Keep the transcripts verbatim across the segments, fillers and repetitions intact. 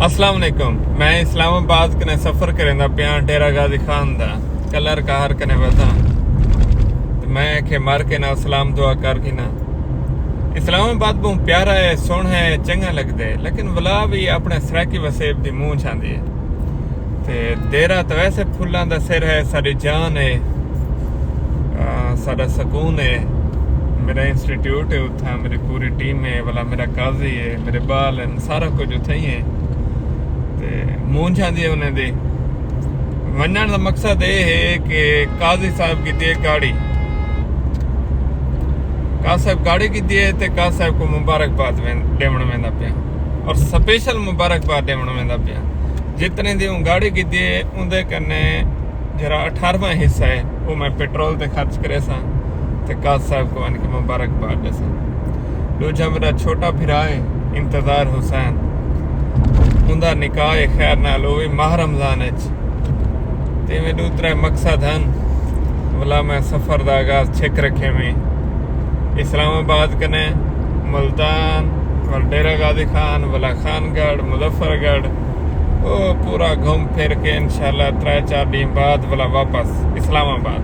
السلام علیکم۔ میں اسلام آباد کنے سفر کریندا پیاں، ڈیرہ غازی خان دا۔ کلر کہار کنے وداں تے میں آکھے مر کے نہ سلام دعا کر گھناں۔ اسلام آباد بہوں پیارا ہے، سوہݨا ہے، چنگا لڳدے، لیکن ولا وی اپݨے سرائیکی وسیب دی مونجھ آندی ہے۔ تے ڈیرہ تاں ویسے پھلاں دا سر ہے، ساݙی جان ہے، آ، ساݙا سکون ہے۔ میرا انسٹیٹیوٹ ہے اتھاں، میری پوری ٹیم ہے، ولا میرا قاضی ہے، میرے ٻال ہن، سارا کجھ اتھاں ہی ہے۔ تے مونجھ آندی ہے انہیں دی۔ ونڄݨ دا مقصد اے ہے کہ قاضی صاحب کیتی ہے گاڑی، قاضی صاحب گاڑی کیتی ہے تے قاضی صاحب کوں مبارکباد وین-، ݙیوݨ ویندا پیاں، اور سپیشل مبارکباد ݙیوݨ ویندا پیاں۔ جتنے دی اوں گاڑی کیتی ہے، اوندے کنے جیڑھا اٹھارہواں حصہ ہے، او میں پٹرول تے خرچ کریساں تے قاضی صاحب کوں ونڄ کے مبارکباد ݙیساں۔ ݙوجھا میرا چھوٹا بھرا ہے، انتظار حسین، اوندا نکاح ہے خیر نال، او وی ماہ رمضان اچ۔ تے ایویں ݙو ترے مقصد ہن، ولا میں سفر دا آغاز چھک رکھے میں۔ اسلام آباد کنے ملتان، ول ڈیرہ غازی خان، ولا خان گڑھ، مظفر گڑھ، او پورا گھم پھر کے انشاءاللہ ترے چار ݙینھ بعد ولا واپس اسلام آباد۔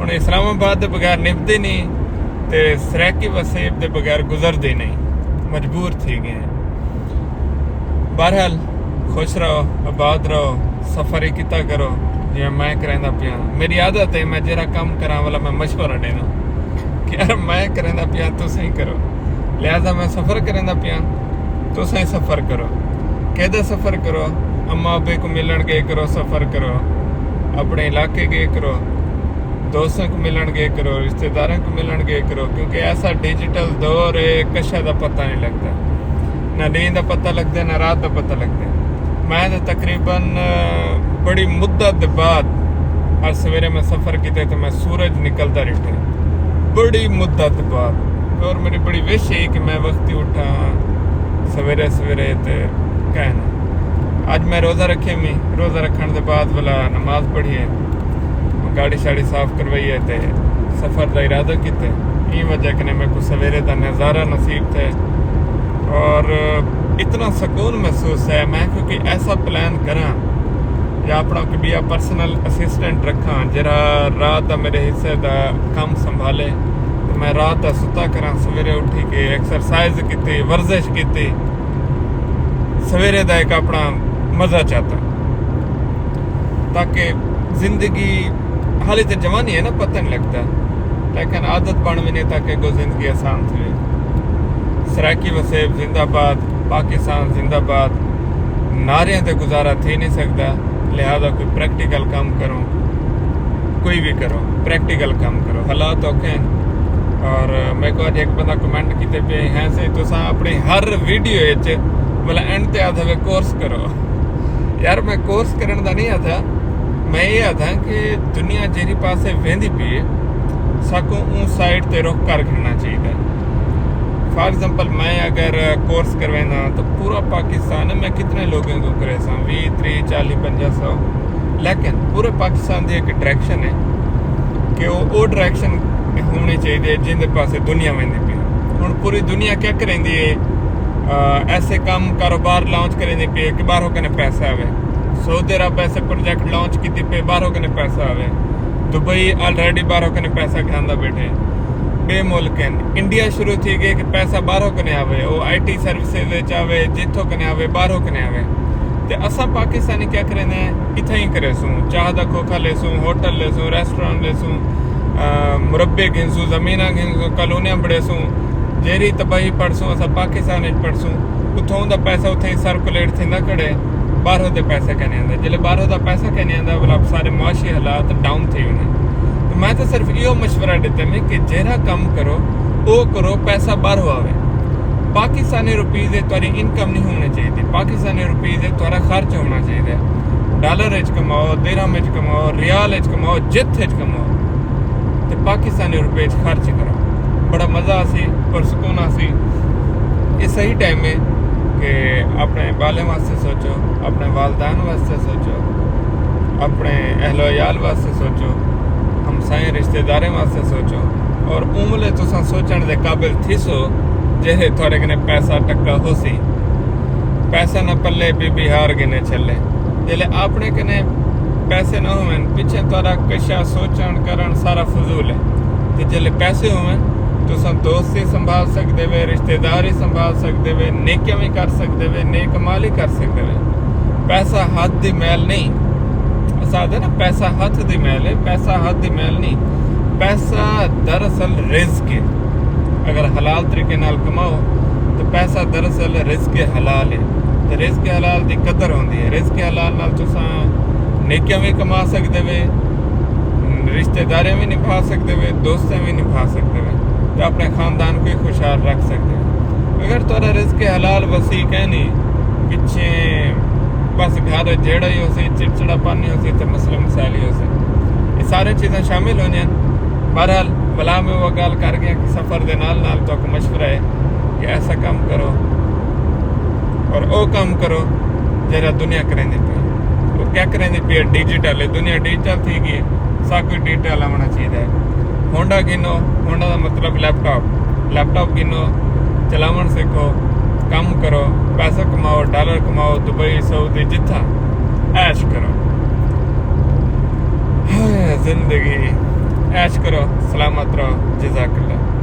ہݨ اسلام آباد دے بغیر نبھدی نہیں تے سرائیکی وسیب دے بغیر گزردی نہیں، مجبور تھی ڳئے ہیں۔ بہرحال، خوش رہو، آباد رہو، سفر ہی کیتا کرو، جیویں میں کریندا پیاں۔ میری عادت ہے، میں جیڑھا کم کراں ولا میں مشورہ ݙینا کہ یار میں کریندا پیاں، تسیں کرو۔ لہذا میں سفر کریندا پیاں، تسیں سفر کرو۔ کیدا سفر کرو؟ اماں ابے کوں ملݨ ڳئے کرو، سفر کرو۔ اپݨے علاقے ڳئے کرو، دوستاں کوں ملݨ ڳئے کرو، رشتہ داراں کوں ملݨ ڳئے کرو، کیونکہ ایسا ڈیجیٹل دور ہے، کشا دا پتہ نہیں لڳدا، نہ ݙینہہ دا پتہ لڳدا، نہ رات دا پتہ لڳدا۔ میں تاں تقریباً، آ، بڑی مدت دے بعد اڄ سویرے میں سفر کیتے تے میں سورج نکلدا ݙٹھے، بڑی مدت دے بعد۔ اور میری بڑی وش ہے کہ میں وقتی اٹھاں سویرے سویرے تے کائے نہ۔ اڄ میں روزہ رکھے میں، روزہ رکھݨ دے بعد ولا نماز پڑھی ہے۔ گاڑی شاڑی صاف کروائی ہے تے سفر دا ارادہ کیتے۔ ایں وجہ کنے میکوں سویرے دا نظارہ نصیب تھے اور اتنا سکون محسوس ہے۔ میں کیونکہ ایسا پلان کراں یا اپݨا کوئی ٻیا پرسنل اسسٹنٹ رکھاں جیڑھا رات دا میرے حصے دا کم سنبھالے، تے میں رات دا ستا کراں، سویرے اٹھی کے ایکسرسائز کیتی، ورزش کیتی، سویرے دا ایک اپݨا مزہ چاتا، تاکہ زندگی، حالی تے جوانی ہے نا، پتہ نہیں لڳدا، لیکن عادت بݨ ونڄے تاکہ اڳوں زندگی آسان تھیوے۔ سرائیکی وسیب زندہ باد، پاکستان زندہ باد۔ نعریاں تے گزارا تھی نہیں سڳدا، لہذا کوئی پریکٹیکل کم کرو، کوئی بھی کرو، پریکٹیکل کم کرو۔ حالات اوکھے ہیں۔ اور میکوں اڄ ایک بندہ کمنٹ کیتے پئے ہیں سے، تساں اپݨی ہر ویڈیو وچ مطلب اینڈ تے آدھے وے کورس کرو۔ یار، میں کورس کرݨ دا نہیں آدھا، میں یہ آدھا کہ دنیا جیڑھی پاسے ویندی پئی ہے، ساکوں اوں سائیڈ تے رخ کر گھننا چاہیدا ہے۔ فار ایگزامپل، میں اگر کورس کروینداں تو پورا پاکستان ہے، میں کتنے لوگوں کو کریساں، ویہہ، تریہہ، چالیہہ، پنجاہ، سو، لیکن پورے پاکستان دی ایک ڈائریکشن ہے کہ وہ، وہ ڈائریکشن ہونی چاہیے جن دے پاسے دنیا ویندی پئی۔ ہن پوری دنیا کیا کریندی ہے؟ آ، ایسے کم، کاروبار لانچ کریندی پئی ہے کہ باہروں کنے پیسہ آوے۔ سعودی عرب ایسے پروجیکٹ لانچ کیتی پئی، باہروں کنے پیسہ آوے۔ دبئی آلریڈی باہروں کنے پیسہ گھندا بیٹھے۔ ٻئے ملک ہن۔ انڈیا شروع تھی ڳئے کہ پیسہ باہروں کنے آوے، او آئی ٹی سروسز وچ آوے، جتھوں کنے آوے، باہروں کنے آوے۔ تے اساں پاکستانی کیا کریندے ہیں؟ اتھاں ہی کریسوں، چاہ دا کھوکھا لیسوں، ہوٹل لیسوں، ریسٹورنٹ لیسوں، آ، مربے گھنسوں، زمیناں گھنسوں، کالونیاں بݨیسوں، جیڑھی تباہی پڑھسوں، اساں پاکستان وچ پڑھسوں، اتھوں دا پیسہ اتھاں ہی سرکولیٹ تھیندا کھڑے، باہروں دے پیسہ کائنی آندا۔ جلے باہروں دا پیسہ کائنی آندا، ولا سارے معاشی حالات ڈاؤن تھی ویندے۔ تو میں تو صرف ایہو مشورہ ݙتے میں کہ جیڑھا کم کرو، او کرو، پیسہ باہروں آوے۔ پاکستانی روپیز وچ تہاݙی انکم نہیں ہوݨی چاہیدی۔ پاکستانی روپیز وچ تہاݙا خرچ ہوݨا چاہیدا ہے۔ ڈالر وچ کماؤ، درہم وچ کماؤ، ریال وچ کماؤ، جتھ وچ کماؤ، تے پاکستانی روپے وچ خرچ کرو۔ بڑا مزہ آسی، پرسکون آسی۔ یہ صحیح ٹائم ہے کہ اپݨے ٻالیں واسطے سوچو، اپݨے والدین واسطے سوچو، اپݨے اہل و عیال واسطے سوچو، ہمسائیں رشتہ داریں واسطے سوچو، اور اوں ویلے تساں سوچݨ دے قابل تھیسو جیڑھے تہاݙے کنے پیسہ ٹکا ہوسی۔ پیسہ نہ پلے بی بی ہار گھنے چھلے۔ جلے اپنے کنے پیسے نہ ہوون، پچھے تہاڈا کشا، سوچن کرن سارا فضول ہے۔ تے جلے پیسے ہوون، تساں دوست ہی سنبھال سکدے وے، رشتہ دار ہی سنبھال سکدے وے، نیکیاں بھی کر سکدے وے، نیک مال ہی کر سکدے وے۔ پیسہ ہتھ دی میل نہیں۔ اساں آدھے نا، پیسہ ہتھ دی میل ہے، پیسہ ہتھ دی میل نہیں۔ پیسہ دراصل رزق ہے۔ اگر حلال طریقے نال کماؤ تو پیسہ دراصل رزق حلال ہے۔ تے رزق حلال دی قدر ہوندی ہے۔ رزق حلال نال تساں نیکیاں بھی کما سکدے وے، رشتہ داریاں بھی نبھا سکدے وے، دوستاں بھی نبھا سکدے وے، تے اپنے خاندان کو ہی خوشحال رکھ سکدے وے۔ اگر تہاڈا رزق حلال وسیع کائنی، پچھے بس گھر جھیڑا ہی ہوسی، چڑچڑا پن ہی ہوسی، تے مسئلے مسائل ہی ہوسی۔ یہ سارے چیزاں شامل ہوندیاں۔ بہرحال، بلا میں وہ گال کر گیا کہ سفر دے نال نال تو کو مشورہ ہے کہ ایسا کام کرو اور او کام کرو جڑا دنیا کریندی پئی۔ وہ کیا کریندی پئی ہے؟ ڈیجیٹل ہے، دنیا ڈیجیٹل تھی گئی ہے، سب کچھ ڈیجیٹل آونا چاہیے۔ ہونڈا گھنو، ہونڈا دا مطلب لیپ ٹاپ، لیپ ٹاپ گھنو، چلاون سیکھو، کم کرو، پیسہ کماؤ، ڈالر کماؤ، دبئی، سعودی، جتھاں عیش کرو۔ ہائے زندگی، عیش کرو، سلامت رہو، جزاک اللہ۔